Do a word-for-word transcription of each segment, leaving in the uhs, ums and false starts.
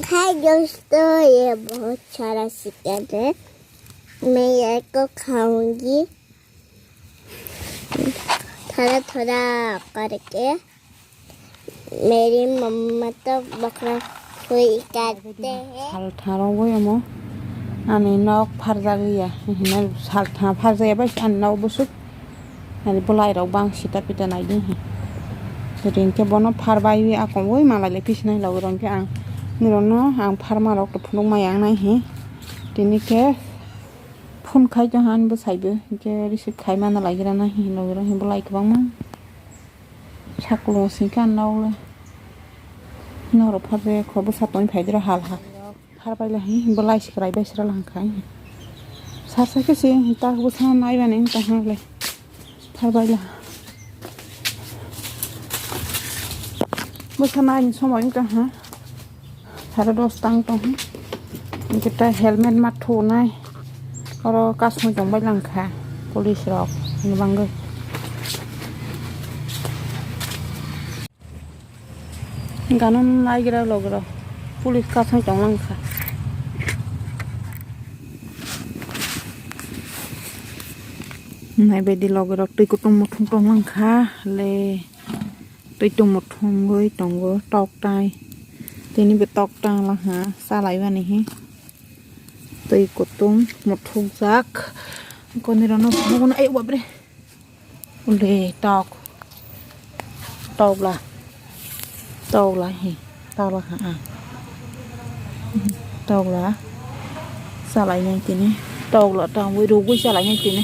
हाय दोस्तों, ये बहुत सारा चिकन है। मैं ये को खाऊंगी। थोड़ा थोड़ा करके। मेरी मम्मा तो बकरा कोई काटते हैं। Sal tharo boyamo ani nok pharjagwi ya, hino sal tha pharjaya bai ani nok busuk. Ani bolai rok bang sita pita nai di hi. Ringke bono phar bai wi akong wi malai le pisinai logi rong ke ang. Nirono ang pharma rok to phunuk mai ang nai hi. Tini ke phone khai to han bwsai bo ke receive khai mana lai gira nai hi logi rong hi bolai kwbangma. Saklo singke ang nok le. Norok phar de kho bwsa tong phai dira hal ha. Phar bai la hi, bo lai sikrai bai sra lang khai. Sar sa ke si, ta bo sa nai ba ning ta ha le. Phar bai la. Bo sa nai ni somoi ta ha. Sare dos tang tong ha. Kita helmet ma thu nai. Oro kasmui tong bai lang kha. Police rok ni bangwi. Ganun naigira logro. Police kasung tong lang kha. Nai baidi logro twi kutung muthung tong lang kha le. Twi tung muthung goi tongo tok tai. Tini be tok tang lang ha salai bani hi. Twi kutung muthung jak. Koni rono mugun ai babre. Ule tok. Tokla. Tokla hi. Tokla ha. Tokla. Salai nai tini. Tokla tangwi rugwi salai nai tini.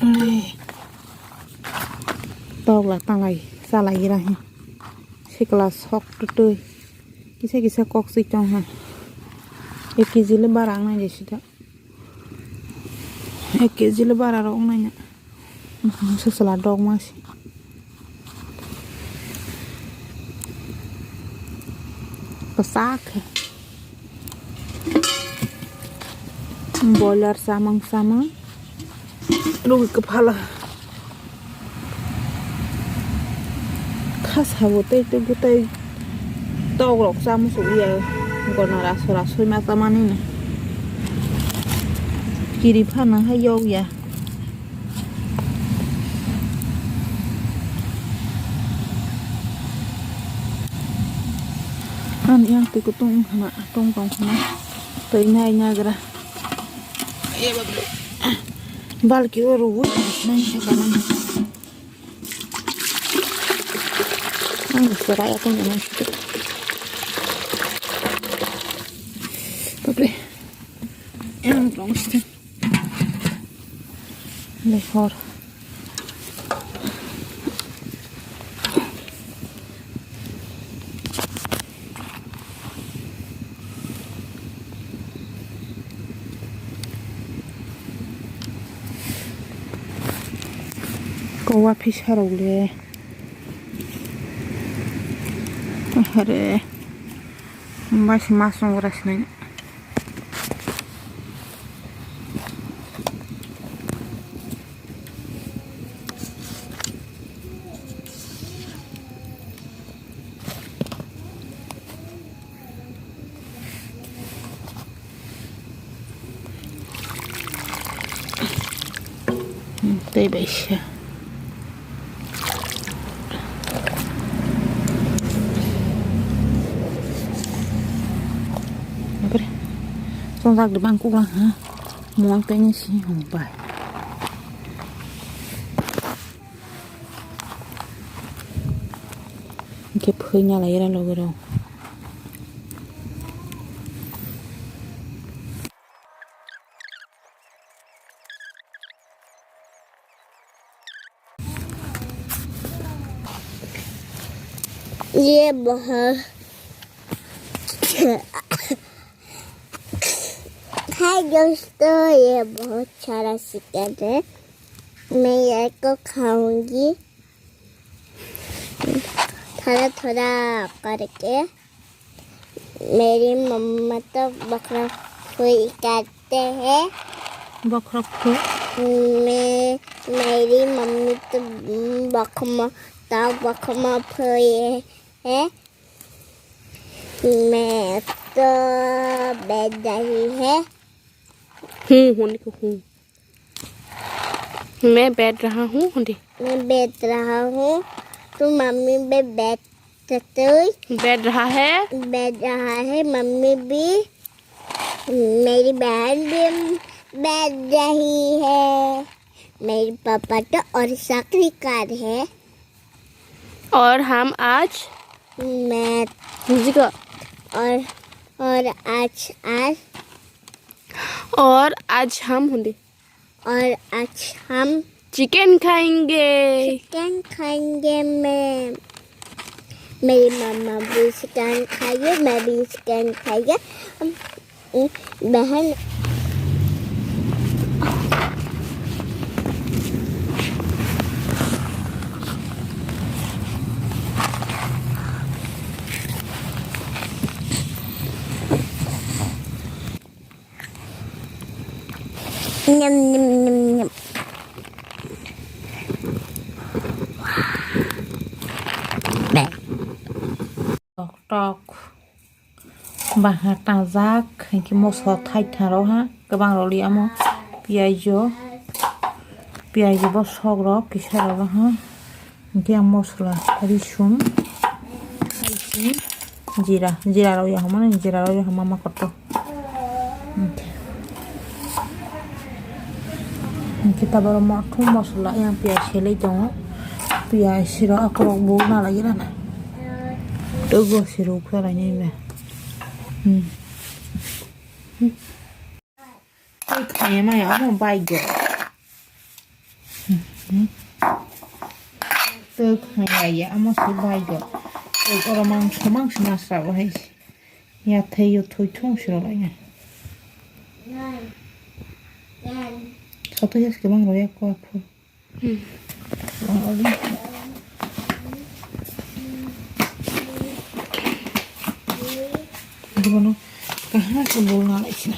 Ule. Tokla tanglai salai gira hi. Sikla sok tutui. Kisa kisa kok si tong ha. Ek kg le bara ang nai sida. Ek kg le bara rok nai na. Sasala dok ma si. Pasak. Boiler samang samang. Rugwi kwphala. Khasabo tei tei bwtai tok rok cha muchung ya. Gona raso rasoi ma cha mani no. Kiri phano hai yok ya. Ani yang twi kutung wngkha na, tong tong khna. Twi nai nagra. Balki o rwi nai se kanang. Ang serai aku nang. Babre. Yang tong sih. Lehor. Kowa phisa rok le. Are. Mas mas nung ras nai. Tei bai se. Chongjak de bang kuklang ha. Muang tei ni si hong bai. Hingke phwina lai era logi rok. ये बहुत, हाय दोस्तों, ये बहुत सारा चिकन है। मैं ये को खाऊंगी। थोड़ा थोड़ा करके। मेरी मम्मा तो बकरा कोई काटते हैं। Bokhorok kho. मैं, मेरी मम्मी तो बखमा, तो बखमा फये है। मैं तो बैठ रही है। हूँ होने को हूँ। मैं बैठ रहा हूँ होने। मैं बैठ रहा हूँ। तो मम्मी भी बैठ सकते। बैठ रहा है। बैठ रहा है। मम्मी भी, मेरी बहन भी बैठ रही है। मेरे पापा तो और चाकरी कर है। और हम आज मैं बुझ गया। और, और आज, आज और आज हम होंदे। और आज हम चिकन खाएंगे। चिकन खाएंगे। मैं, मेरी मम्मा भी चिकन खाएगी, मैं भी चिकन खाएगी। हम, बहन। Nyam, nyam, nyam, nyam. Tok, tok. Baha tajak, hingke moso thai tharo ha, kwbang roli amo, piyajo, piyajo bo sok rok kisa rok ha. Hingke ang mosola risum, jira, jira rok ya hwnmani, jira rok ya hwnma ma kotor. Hingke, hingke taboro mothum mosola yang piyaj selai tongo, piyaj siro akorok bo na lagi rana. Togo siro uksa raini me. Hmm. Twi khaya maya omo bike. Twi khaya ya omo se bike. Twi oro mangso mangso masra bo hai. Ya thai yo thoi thung siro lai ya. Soto ya se bang ro ya ko phu. Hmm. Bono kaham se bol na lai sina.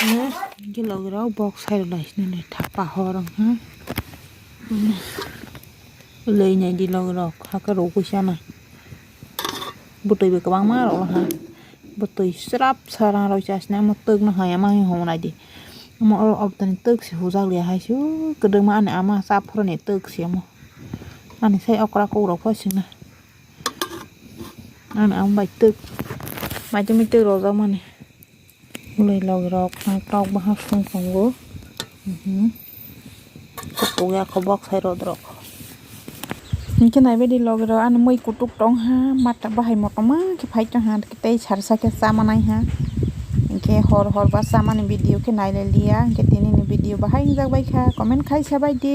Na, hingke logi rok bok sai rok lai sina ni thapa hor wng ha. Lei nai di logi rok hake rok kuisa na. Bwtwi bo kwbangma rok ha. Bwtwi srap sa rang rok chasna omo twk no hai ama hwnwi hwnwi nai di. Omo oro oboni twk se hujak liya hai se o kwdwkma ani ama chaphuru ni twk se omo. Ani sai okra kok rok pho singna. Ani ama bai twk. Mai tumi twk rojak mani. Ulai logi rok ang tok baha song tongo. Mhm. Kutuk ya kho bok sai rod rok. Hingke nai bedi logi rok ani mui kutuk tong ha, mata bahai motoma khe phai tong ha, tei sarsa khe cha manai ha. Hingke hor hor ba cha mani video khe nai le liya, hingke tini ni video bahai wngjak bai kha, comment khai sa bai di.